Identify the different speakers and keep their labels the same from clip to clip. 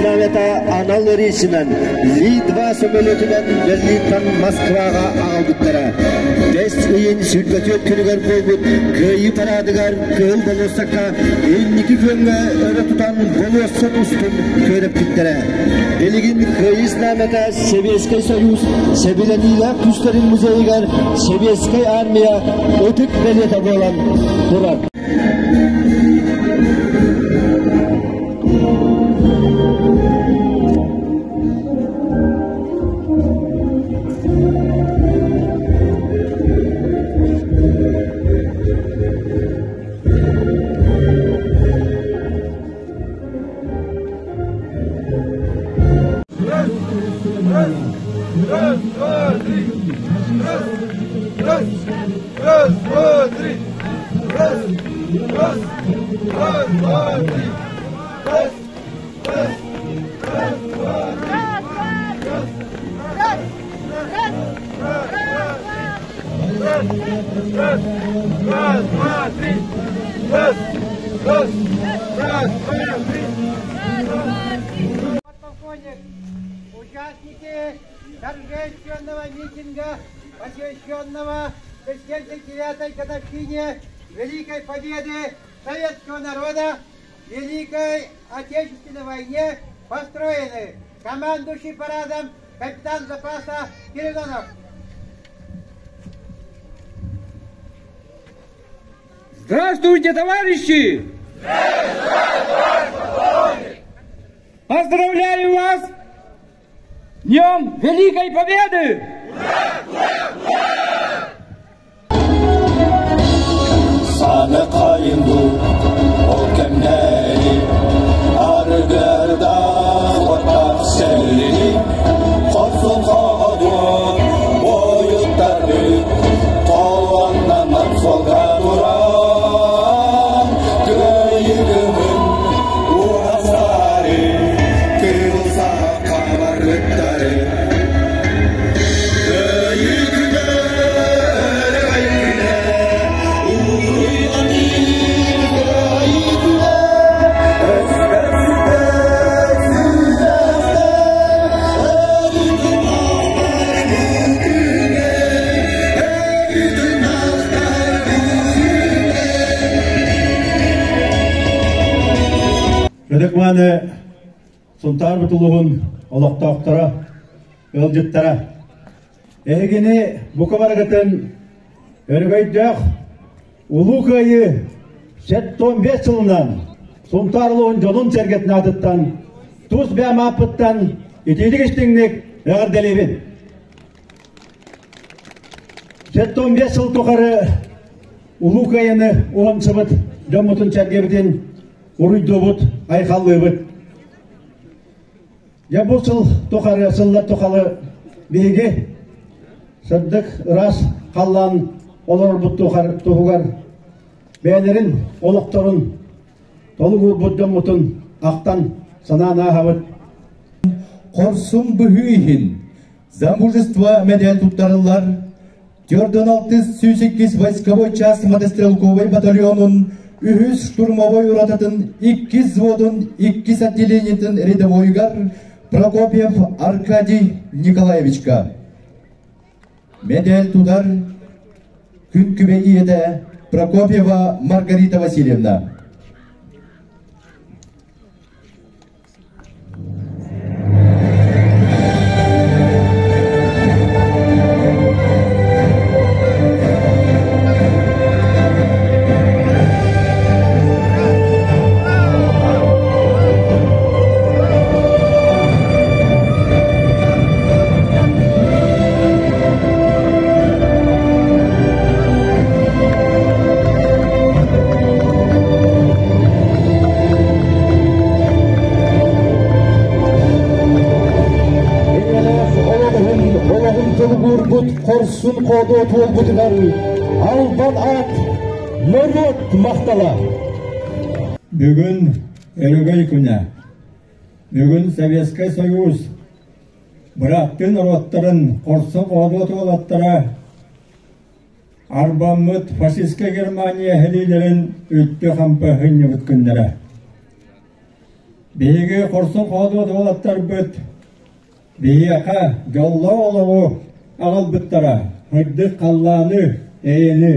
Speaker 1: Знамята анал рейсинэн Ли-2 сөмөлүөтүнэн Берлинтан Москваҕа аҕалбыттара. Бэс ыйын 24 күнүгэр буолбут Кыайыы параадыгар Кыһыл болуоссакка инники күөҥҥэ өрө тутан болуоссат устун күөрэппиттэрэ. Билигин Кыайыы Знамята Сэбиэскэй Союз Сэбилэниилээх күүстэрин музейыгар Сэбиэскэй Армия ытык бэлиэтэ буолан турар.
Speaker 2: Раз, два, три. Раз, раз, раз, два, три. Раз, раз, раз, два, три. Раз, раз, раз, два, три. Раз, раз, раз, раз, раз, раз, два, три. Раз, раз, раз, два, три.
Speaker 3: Подполковник, участники торжественного митинга, посвященного 79-й годовщине Великой Победы советского народа в Великой Отечественной войне построены командующий парадом капитан запаса Кирилонов.
Speaker 4: Здравствуйте, товарищи! Поздравляю вас Днем Великой Победы!
Speaker 2: Саны қайынду ол кэмнэри арыгырдаах уоттаах сэрии хорсун хоодуот буойуттарбыт толуоннанан суолга туран кыайыгымын уһансаары кыыл саха барбыттары Кыайыы күнэ өрөгөй күнэ уруйданыы кыайыы күнэ өспөт сүппэт сүрэхтэр өрүтүн ахтар бу күнэ өрүтүн ахтар бу күнэ
Speaker 5: Ытык-мааны Сунтаарбыт улууһун олохтоохторо, ыалдьыттара! Эһигини бука барыгытын өрөгөйдөөх Улуу Кыайыы 75 сылынан Сунтаар улууһун дьонун-сэргэтин аатыттан тус бэйэм ааппыттан итиитик-истиҥник эҕэрдэлиибин! 75 сыл тухары Улуу Кыайыыны уһансыбыт дьоммутун-сэргэбитин уруйдуубут, айхаллыыбыт. Дьэ бу сыл тухары, сыллар тухары биһиги сырдык, ыраас халлаан олорорбут туһугар бэйэлэрин олохторун толук уурбут дьоммутун ахтан санаан ааһабыт.
Speaker 2: Хорсун быһыы иһин за мужество медаль туттарыллар 46 102 войсковой часть мотострелковай батальонун үһүс штурмовой урататын иккис взводун иккис отделениетын рядовойугар Прокопьев Аркадий Николаевичка. Медаль тутар күн күбэй ийэтэ Прокопьева Маргарита Васильевна.
Speaker 5: Олоҕун толугурбут хорсун хоодуот уолбутугар албан аат норуот махтала.
Speaker 6: Бүгүн Өрөгөй күнэ. Бүгүн Советскай Союз бырааттыы норуоттарын хорсун хоодуот уолаттара Арбаммыт фашистскай Германия сэриилэрин үлтү хампы сынньыбыт күннэрэ. Биһиги хорсун хоодуот уолаттарбыт биһиэхэ дьоллоох олоҕу аҕалбыттара, сырдык халлааны, эйэни.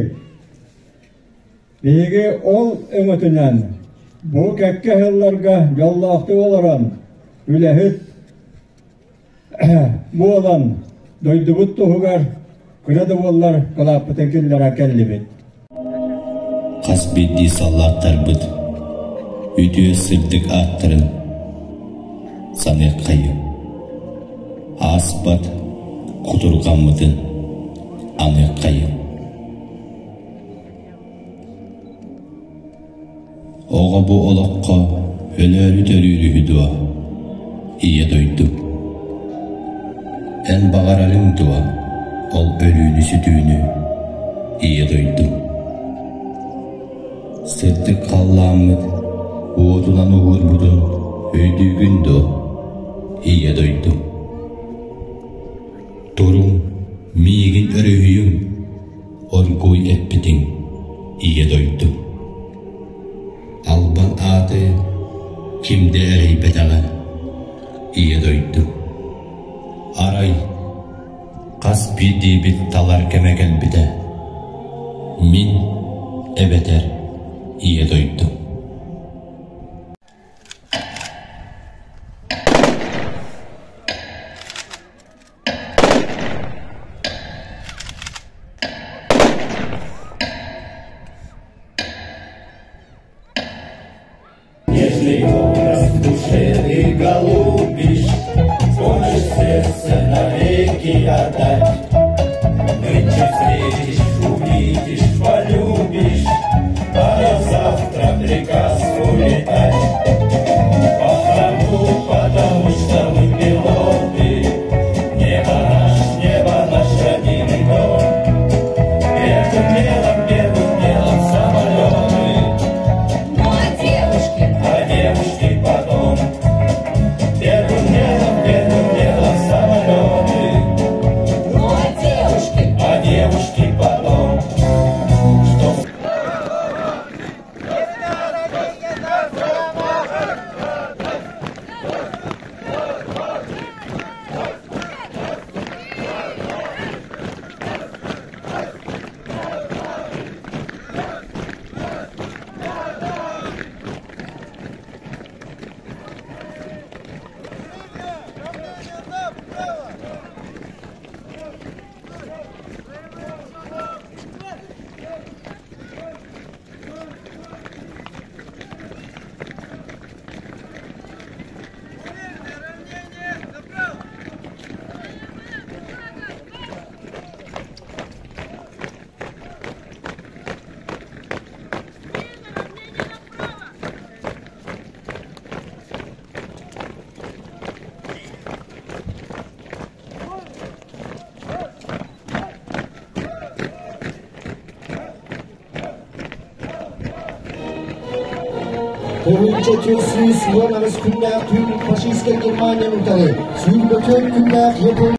Speaker 6: Биһиги ол өҥөтүнэн бу кэккэ сылларга дьоллоохтук олорон, үлэһит буолан дойдубут туһугар кыра да буоллар кылааппытын киллэрэ кэллибит.
Speaker 7: Хас биирдии саллааттарбыт үтүө сырдык ааттарын саныаххайыҥ, ааспат кутурҕаммытын аныаххайыҥ. Оҕо бу олоххо өлөөрү төрүүр үһү дуо, Ийэ дойду? Эн баҕарарыҥ дуо ол өлүүнү-сүтүүнү, Ийэ дойду? Сырдык халлааммыт уотунан уһуурбутун өйдүүгүн дуо, Ийэ дойду? Туруҥ, миигин өрүһүйүҥ, оргууй эппитиҥ, Ийэ дойду. Албан ааты ким да эрэйбэтэҕэ, Ийэ дойду. Арай, хас биирдиибит талар кэмэ кэлбитэ. Мин эбэтэр Ийэ дойду.
Speaker 8: Нежный образ в душе ты голубишь, Хочешь сердце навеки отдать. Нынче встретишь, увидишь, полюбишь, А на завтра приказ улетать. Потому, потому что мы пилоты, Небо наш, небо наш родимый дом. Первым делом самолеты.
Speaker 9: Ну а девушки?
Speaker 8: А девушки потом. Первым делом самолеты.
Speaker 9: Ну а девушки?
Speaker 8: А девушки потом. Что
Speaker 1: Тыһыынча 418 күннээх түүн фашистскай Германияны утары, 24 күннээх Япония.